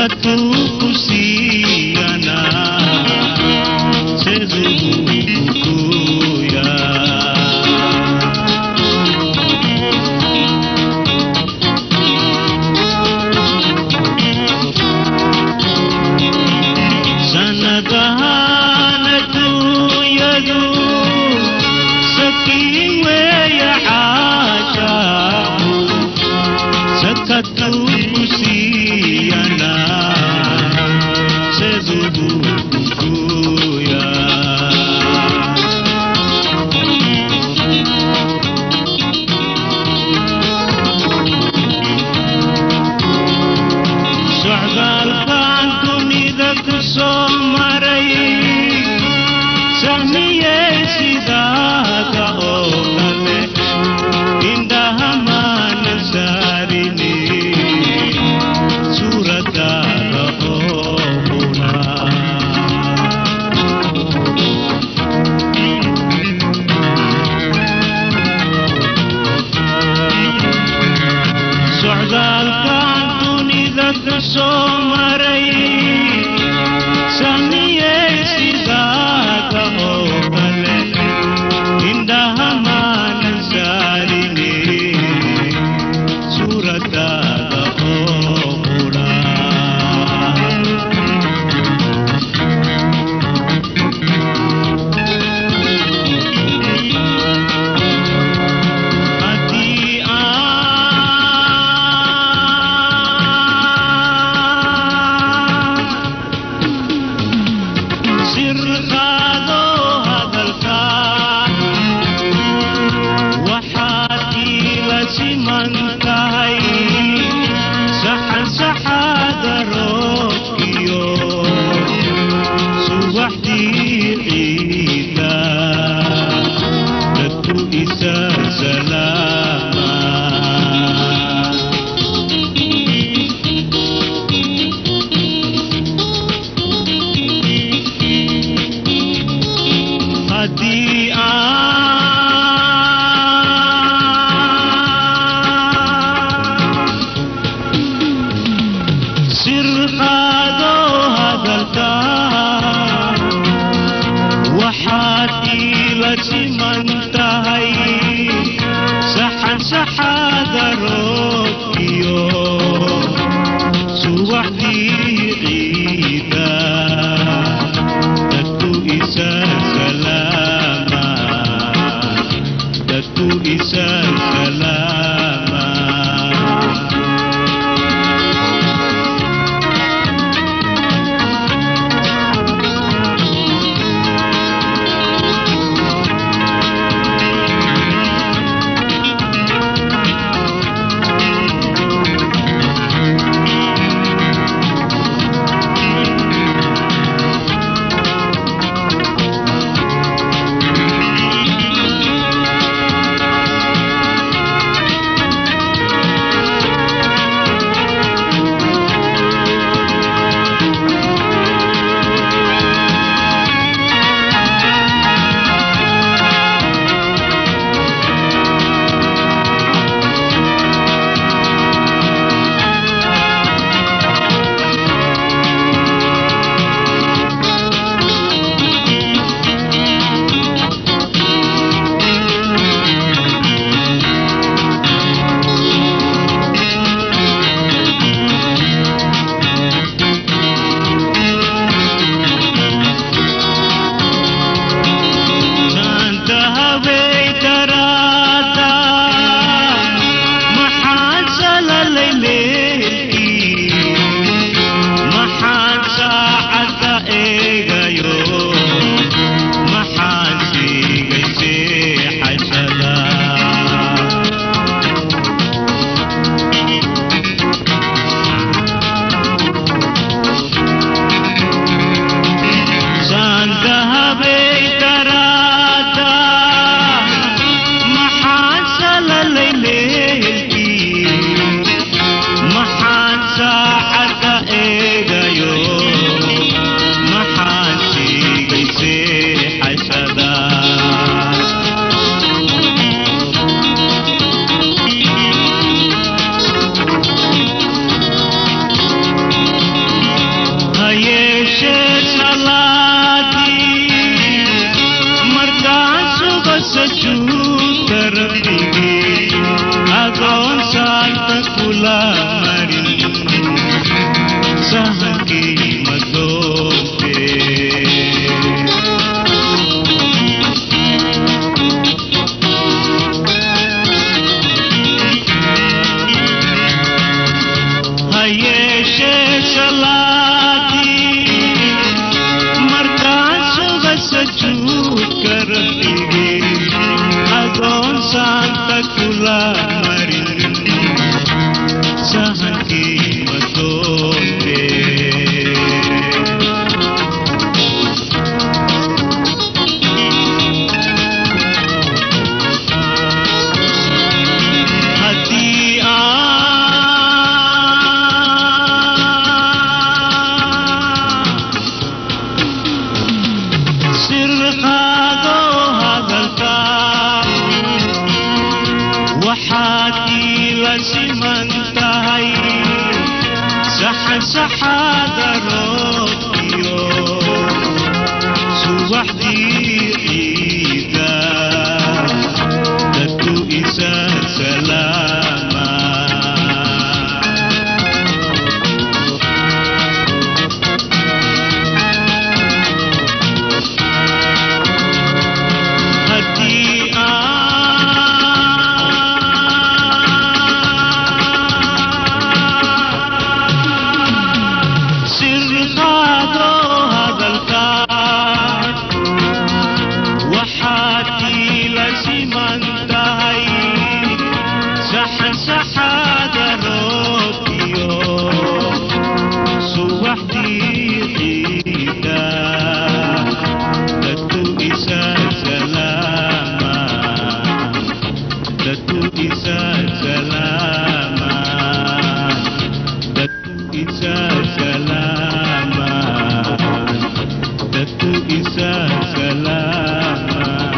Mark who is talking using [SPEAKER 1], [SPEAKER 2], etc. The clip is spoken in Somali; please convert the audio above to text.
[SPEAKER 1] Sakatu kusiyana Sezukuya. Sanadahan adduunyadu sakiin weeye xaashaaqu sakatu kusiyana Sezukuya. Socdaalkan dunida ku soo maray sahmiyey sidaada oo kale indhaha maanan saarine suuradaada oo qura. Socdaalkan dunida ku soo maray sahmiyey sidaada oo kale indhaha maanan saarine suuradaada oo qura. Haddii aan sir qaado hadalka waxaad iila siman tahay saxan saxaada roobkiyo subaxdii ciida dadku isa salaama. Haddii aan sir qaado hadalka waxaad iila siman tahay saxan saxaada roobkiyo subaxdii ciida dadku isa salaama dadku isa salaama. kula marin sahankii madoonte. Hayeeshee salaadii markaan suga sajuudka rabbigii, adoon saanta kula marin sahankii madoonte. Haddii aan sir qaado hadalka, waxaad iila siman tahay saxan saxaada roobkiyo subaxdii ciida dadku isa salaama. Haddii aan sir qaado hadalka, waxaad iila siman tahay saxan saxaada roobkiyo subaxdii ciida dadku isa salaama, dadku isa salaama, dadku isa salaama, dadku isa salaama.